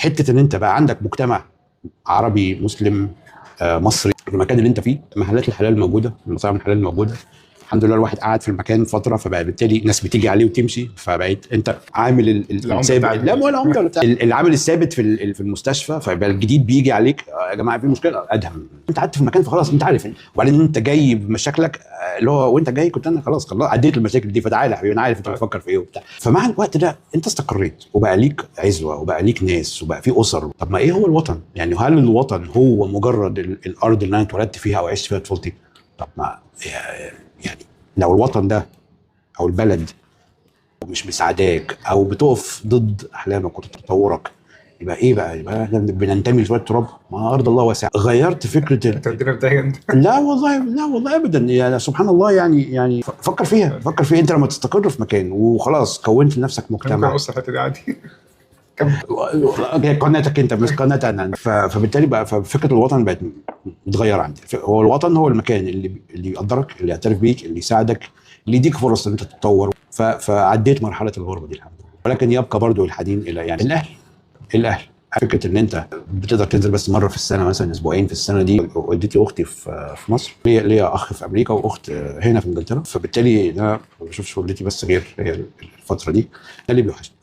حتة ان انت بقى عندك مجتمع عربي مسلم مصري في المكان اللي انت فيه، محلات الحلال موجوده، المطاعم الحلال موجوده، الحمد لله. الواحد قعد في المكان فتره، فبقى بالتالي ناس بتيجي عليه وتمشي، فبقيت انت عامل العمدة الثابت. بتاع لا ولا عمده ولا بتاع، العامل الثابت في المستشفى، فيبقى الجديد بيجي عليك، يا جماعة في مشكله، ادهم انت قعدت في المكان فخلاص انت عارف. وبعدين انت جاي بمشاكلك، اللي هو وانت جاي كنت انا خلاص عديت المشاكل دي، فتعالى يا حبيبي انا عارف انت بتفكر في ايه وبتاع. فمع الوقت ده انت استقريت وبقى ليك عزوه وبقى ليك ناس وبقى في اسر. طب ما ايه هو الوطن؟ يعني هل الوطن هو مجرد الارض اللي انا اتولدت فيها او عشت فيها طفولتي؟ طب ما يعني لو الوطن ده او البلد مش مساعداك او بتقف ضد احلامك وتطورك، يبقى ايه بقى؟ يبقى احنا بننتمي لشويه تراب؟ ما ارض الله واسعه. غيرت فكرة انت بتدينا في داهية انت. لا والله، لا والله ابدا. يعني سبحان الله، يعني فكر فيها، فكر فيها. انت لما تستقر في مكان وخلاص كونت لنفسك ممكن مجتمع، اقص الحتة دي عادي. قناتك انت مش قناتي انا. فبالتالي بقى ففكره الوطن بقت متغيرة عندي. هو الوطن هو المكان اللي يقدرك، اللي يعترف بيك، اللي يساعدك، اللي يديك فرص ان انت تتطور. فعديت مرحلة الغربة دي الحمد لله. ولكن يبقى برضو الحنين الى يعني الاهل. الاهل فكرة ان انت بتقدر تنزل بس مرة في السنة مثلا، اسبوعين في السنة دي. والدتي واختي في مصر، ليا اخ في امريكا واخت هنا في انجلترا، فبالتالي انا ما بشوفش والدتي بس غير هي الفترة دي. ده اللي بيوحشني.